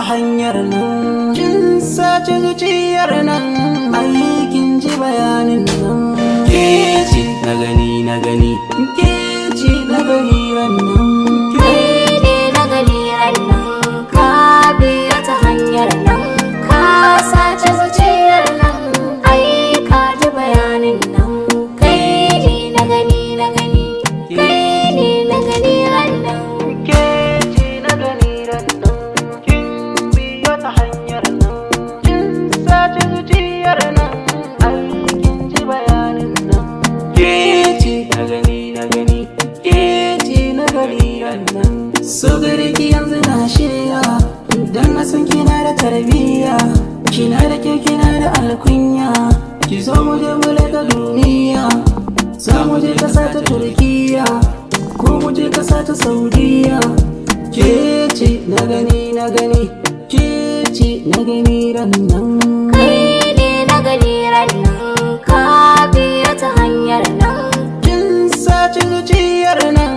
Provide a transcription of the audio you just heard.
hanyar nan, kin sace zuciyar nan, ai kin ji bayanin nan. Ke ce na gani na gani, ke ce na gani nan. Kai ne na gani nan, ka biya ta hanyar nan, ka sace zuciyar nan, ai ka ji bayanin nan. Kai ne na gani na gani, kai ne na gani nan. Ke ce na gani nan, kin biyo ta hanyar nan, kin sace zuciyar nan, ai kin ji bayanin nan. Ke ce na gani na gani, ke ce na gani nan. So gare ki yanzu na shirya, dan na san kina da tarbiyya, kina da kyau, kina da alkunya. Ki zo mu je mu leka duniya, za mu je kasa ta Turkiya, ko mu je kasa ta Saudiya. Ke ce na gani na gani, ke ce na gani ran nan. Kai ne na gani nan, ka biya ta hanyar nan. Kin sace zuciyar nan.